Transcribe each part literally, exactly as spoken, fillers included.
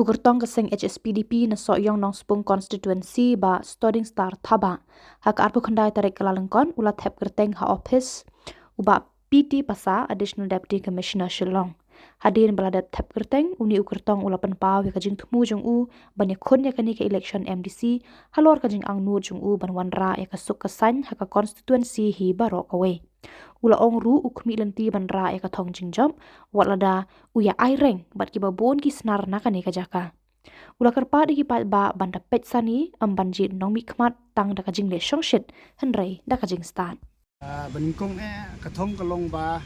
U kyrtong ka seng H S P D P na Sohiong Nongspung Constituency, Bah Stording Star Thabah, ha ka arphew khyndai tarik Kyllalyngkot u la thep kyrteng ha ophis u Bah P T Passah, Additional Deputy Commissioner Shillong. Hadien ba la dep thep kyrteng, une u kyrtong u la pynpaw ïa ka jingthmu jong u ban ïakhun ïa kane ka election M D C halor ka jingangnud jong u ban wanrah ïa ka suk ka saiñ ha ka constituency hi baroh kawei. U la ong ruh u khmih lynti ban rah ïa ka thong jingjop, wat lada u ïa ai reng bad kiba bun ki snar na kane ka jaka. U la kyrpad ïa ki paidbah ban da peit sani, ym ban jied nongmihkhmat tang da ka jingleh shongshit, hynrei da ka jingstad. Ah, ba nyngkong eh, ka thong ka long ba,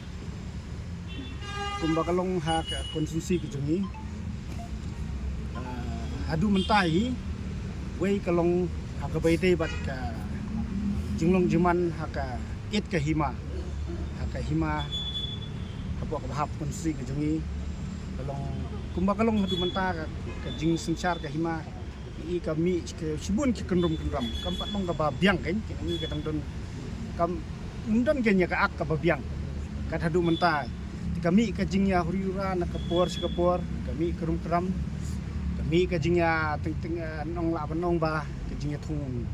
kumba ka long ha ka constituency ka jong ngi. Ah, haduh mynta hi, wei ka long ha kaba ïadei bad ka jinglong jingman ha ka ïit ka hima. Ha ka hima, hapoh ka bahap constituency ka jong ngi. Ka long, kumba ka long haduh mynta ka, ka jingsynshar ka hima. I ka mih ka shibun ki kynrum kynram. Kam pat long kaba biang kein, kein i ka dang don. Kam ym don kein ïa ka ak kaba biang. Kat haduh mynta. Te ka mih ka jingïahuri hura na ka por sha ka por. Ka mih kynrum kynram. Ka mih ka jingïa teng teng, eh, nong lah ban ong ba. Ka jingïathung.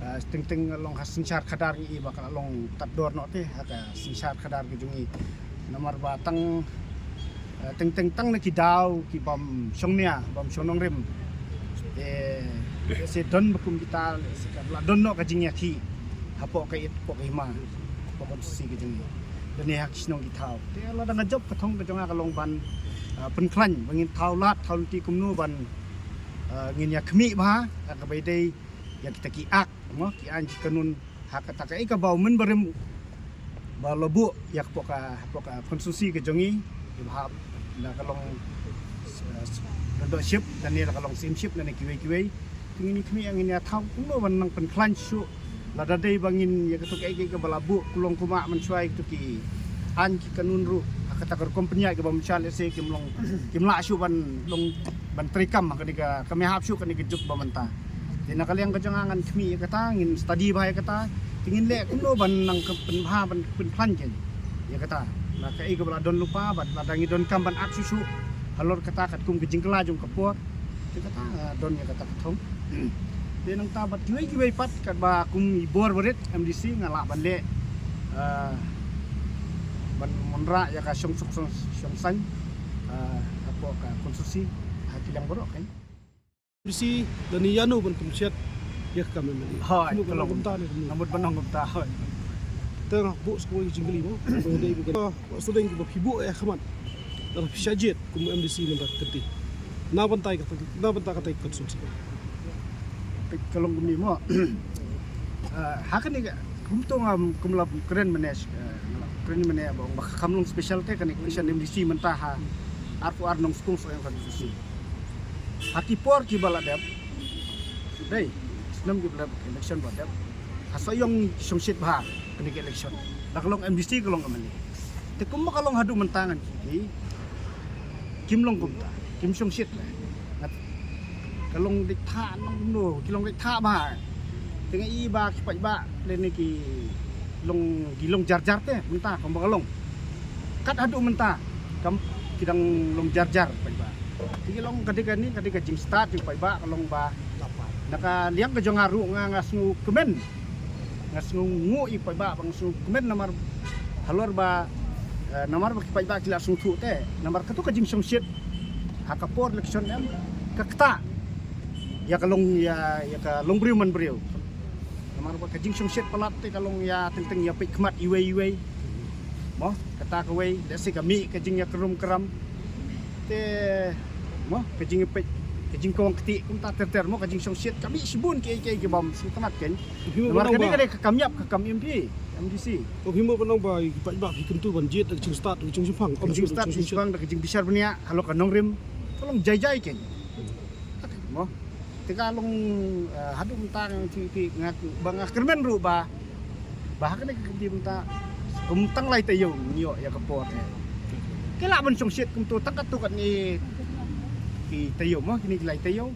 Eh, teng teng long ha synshar khadar ngi i ba ka la long tad dor noh te. Ha ka synshar khadar ka jong ngi. Namar ba tang Eh, teng teng tang na ki daw ki bym shong nia, bym shong nongrim. Te, lehse don ba kum kita, lehse ka la don noh ka jingïakhih. Hapoh ka ïit, hapoh ka hima, hapoh ka constituency ka jong ngi. Lane ha ki shnong ki thaw. Te lada nga jop ka thong ka jong nga ka long ban, eh, pynkhlaiñ, ba ngin thaw lad, thaw lynti kumno ban, eh, ngin ïa khmih bha, ha kaba ïadei, ïa kita ki ak, mo, ki aiñ ki kanun, ha kata kaei kaba u mynbarim ba la buh ïa ka hapoh ka, hapoh ka constituency ka jong ngi, ïa ba hap na ka long, eh, dondok ship, lane la ka long sim ship, lane kiwei kiwei. Te ngin ïa khmih, ngin ïa thaw kumno ban nang pynkhlaiñ shuh. Lada dei ba ngin ïa kato kaei kaei kaba la buh, kulong kumah mynshuwa ïa kato ki aiñ ki kanun ruh, ha kata ka rukom pynïaid kaba mynshuwa, lehse kim long, kim lah shuh ban long ban treikam ha kane ka, kam ïahap shuh kane ka juk ba mynta. Te na ka liang ka jong nga ngan khmih ïa kata, ngin study bha ïa kata, te ngin leh kumno ban nang ka pynbha ban pynkhlaiñ kein ïa kata. Na kaei kaba la don lypa bad lada ngi donkam ban ak shuh shuh halor kata katkum ka jingkylla jong ka por. Te kata, ah, don ïa kata ka thong. Te nangta bad kiwei kiwei pat katba kum i bor barit M D C nga lah ban leh, ah, ban wanrah ïa ka shong suk shong, shong saiñ, ah, hapoh ka constituency ha ki liang baroh kein. M D C lane ïano ban pynshad ïa ka kam M L A. Hooid, phi long kumta ne kumno? Nga mut ban ong kumta, hooid. Te nga buh sa kawei ka jingkylli mo. Ba dei ba ka, ba sdang kiba phi buh ïa ka khmat. Lada phi shah jied kum u M D C mynta ka kynti, na bynta kata, na bynta kata ka constituency. Peit ka long kumne mo. Ah, ha kane ka, kumto ngam, kum la kren mynne, eh, kren mynne ba ong ba kam long special te kane ka election M D C mynta ha arphew ar Nongskung Sohiong constituency. Ha ki por kiba la dep, dei, snem kiba la dep, election ba dep, ha Sohiong shongshit bha kane ka election. La ka long M D C, ka long M L A. Te kumba ka long haduh mynta ngan kylli, kim long kumta, kim shongshit leh. Ngat, ka long dei thah nongno, ki long dei thah bha. Te nga i ba ki paidbah lane ki long, ki long jar jar te mynta kumba ka long. Kat haduh mynta kam ki dang long jar jar paidbah. Te ki long ka dei kane, ka dei ka jingstad jong paidbah, ka long ba na ka liang ka jong nga ruh nga, nga sngewkmen. Nga sngewnguh ïa ki paidbah, ba nga sngewkmen namar halor ba, eh, namar ba ki paidbah ki la sngewthuh te. Namar kato ka jingshongshit ha ka por election em ka ktah ïa ka long, ïa, ïa ka long briew man briew. Namar ba ka jingshongshit palat te ka long ïa teng teng ïa peit khmat iwei iwei. Mo, kata kawei, lehse ka mih ka jingïakrum kram. Te, mo, ka jingpeit, ka jingkawang kti kumta ter ter, mo, ka jingshongshit, ka mih shibun kiei kiei ki bym sngewtynnat kein. Namar kane ka dei ka kam ïap ka kam M P, M D C. Ko phi mo ban ong ba ki paidbah ki kyntu ban jied da ka jingstad, da ka jingshemphang, ka jingstad, jingshemphang, da ka jingbishar bniah halor ka nongrim. Ka long jai jai kein. Mo. Te ka long, eh, haduh mynta nga, ki, ki, nga, ba nga kyrmen ruh ba, ba ha kane ka kynti mynta kum tang lai taïew ngi ïoh ïa ka por. Ki lah ban shongshit kumto tang katto katne ki taïew mo, kine ki lai taïew.